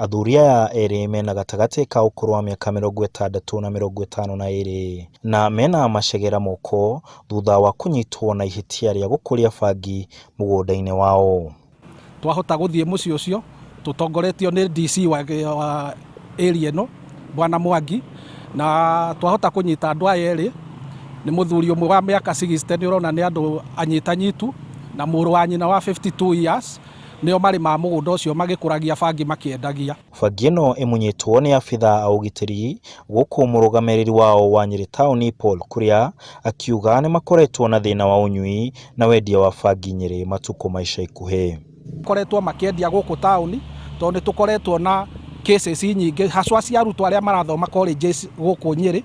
Athuri aya erĩ mena gatagatĩ ka ũkũrũ wa mĩaka 62 na 52 na mena macegera moko thutha wa kũnyitwo na ihĩtia rĩa gũkũria bangi mũgũnda-inĩ wao. Twahota gũthiĩ mũciĩ ũcio tũtongoretio nĩ DC wa area ĩno Bwana Mwangi, na twahota kũnyita andũ aya erĩ, nĩ mũthuri ũmwe wa mĩaka 60, nĩ ũrona nĩ andũ anyitanyitu, na mũrũ wa nyina wa 52 years, nĩo marĩmaga mũgũnda ũcio magĩkũragia bangi makĩendagia. Bangi ĩno ĩmunyĩtwo nĩ abithaa a ũgitĩri gũkũ mũrũgamĩrĩri wao wa Nyĩrĩ taũni Paul Kuria akiuga nĩmakoretwo na thĩna wa ũnyui na wendia wa bangi Nyĩrĩ matukũ ma ica ikuhĩ. Koretwo makĩendia gũkũ taũni tondũ nĩ tũkoretwo na cases nyingĩ haswa cia arutwo arĩa marathoma colleges gũkũ Nyĩrĩ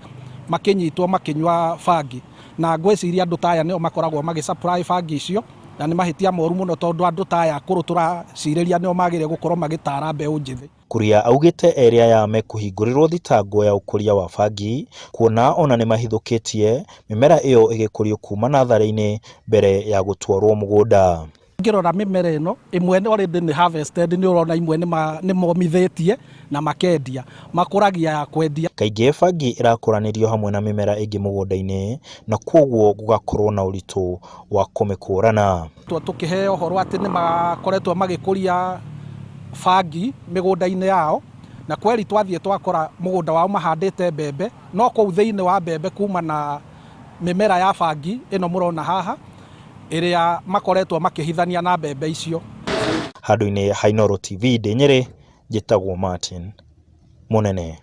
makĩnyitwo makĩnyua bangi, na ngwĩciria andũ ta aya nĩo makoragwo magĩ supply bangi icio, na nĩ mahĩtia moru mũno tondũ andũ ta aya akũrũ tũracirĩria nĩo magĩrĩire gũkorwo magĩtara mbeũ njĩthĩ. Kuria augĩte erĩ aya mekũhingũrĩrwo thitango ya ũkũria wa bangi kuona ona nĩmahithũkĩtie mĩmera ĩyo ĩgĩkũrio kuma natharĩ-inĩ mbere ya gũtwarwo mũgũnda. Ngĩrora mĩmera ĩno, ĩmwe already nĩ harvested, nĩ ũrona imwe nĩ momithĩtie na makendia, makũragia ya kwendia. Kaingĩ bangi ĩrakũranĩrio hamwe na mĩmera ĩngĩ mũgũnda-inĩ na kwoguo gũgakorwo na ũritũ wa kũmĩkũrana. Tũkĩheo ũhoro atĩ nĩ makoretwo magĩkũria bangi mĩgũnda-inĩ yao, na kweri twathiĩ twakora mũgũnda wao mahandĩte mbembe, no kũu thĩinĩ wa mbembe kuma na mĩmera ya bangi ĩno mũrona haha, ĩrĩa makoretwo makĩhithania na mbembe icio. Handũ-inĩ ha Inooro TV ndĩ Nyĩrĩ, njĩtagwo Martin Mũnene.